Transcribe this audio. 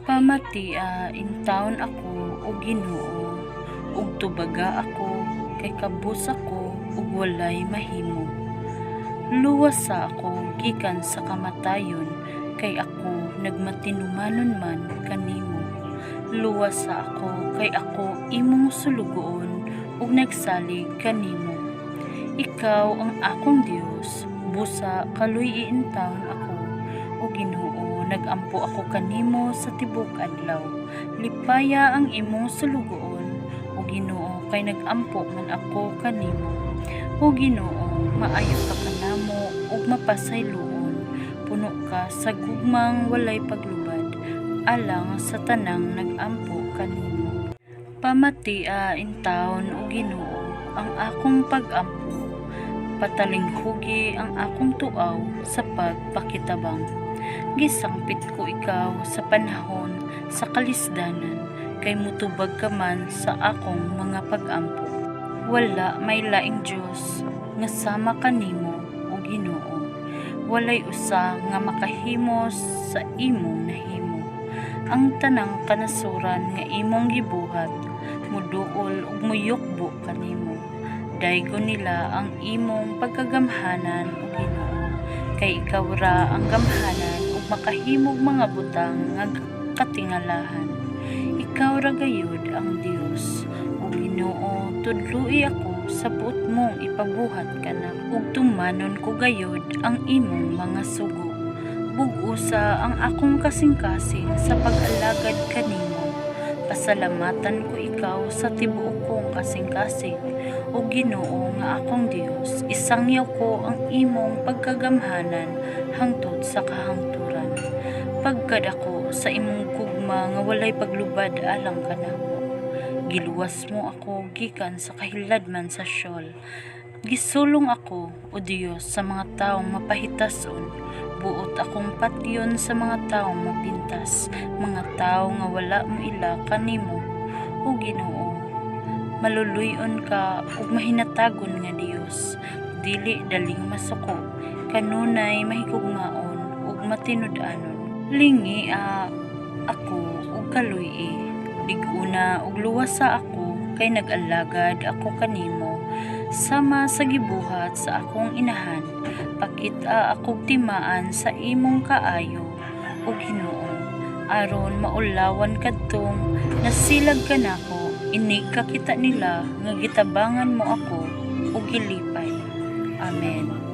Pamatia intawon ako, o Ginoo, ug tubaga ako kay kabus ako ug walay mahimo. Luwasa ako gikan sa kamatayon kay ako nagmatinumanon man kanimo. Luwasa ako kay ako imong sulugoon ug nagsalig kanimo. Ikaw ang akong Dios, busa kaluy-i intawon ako, o Ginoo, nagampo ako kanimo sa tibuok adlaw. Lipaya ang imong sulugoon, o Ginoo, kay nagampo man ako kanimo. O Ginoo, maayo ka kanamo ug mapasayloon. Puno ka sa gugmang walay paglubad alang sa tanang nagampo kanimo. Pamatia intawon, o Ginoo, ang akong pagampo. Patalinghugi ang akong tuaw sa pagpakitabang. Gisangpit ko ikaw sa panahon sa kalisdanan kay motubag ka man sa akong mga pagampo. Wala may laing Dios nga sama kanimo, o Ginoo. Walay usa nga makahimo sa imong nahimo. Ang tanang kanasuran nga imong gibuhat moduol ug moyukbo kanimo. Daygon nila ang imong pagkagamhanan, o Ginoo, kay ikaw ra ang gamhanan ug makahimog mga butang nga katingalahan. Ikaw ra gayud ang Dios. O Ginoo, tudloi ako sa buot mong ipabuhat kanako ug tumanon ko gayud ang imong mga sugo. Bug-osa ang akong kasing-kasing sa pag-alagad kanimo. Pasalamatan ko ikaw sa tibuok kong kasing-kasing. O Ginoo nga akong Dios, isangyaw ko ang imong pagkagamhanan hangtod sa kahangturan. Pagkadako sa imong gugma nga walay paglubad alang kanako. Giluwas mo ako gikan sa kahiladman sa Sheol. Gisulong ako, O Dios, sa mga taong mapahitason. Buot akong patyon sa mga taong mapintas, mga tawo nga wala moila kanimo. O Ginoo, maluluy-on ka ug mahinatagon nga Dios, dili daling masuko, kanunay mahigugmaon ug matinud-anon. Lingia ako ug kaluy-i, lig-una ug luwasa ako kay nag-alagad ako kanimo sama sa gibuhat sa akong inahan. Pakit-a akog timaan sa imong kaayo, o Ginoo, aron maulawan kadtong nasilag kanako inig kakita nila nga gitabangan mo ako ug gilipay. Amen.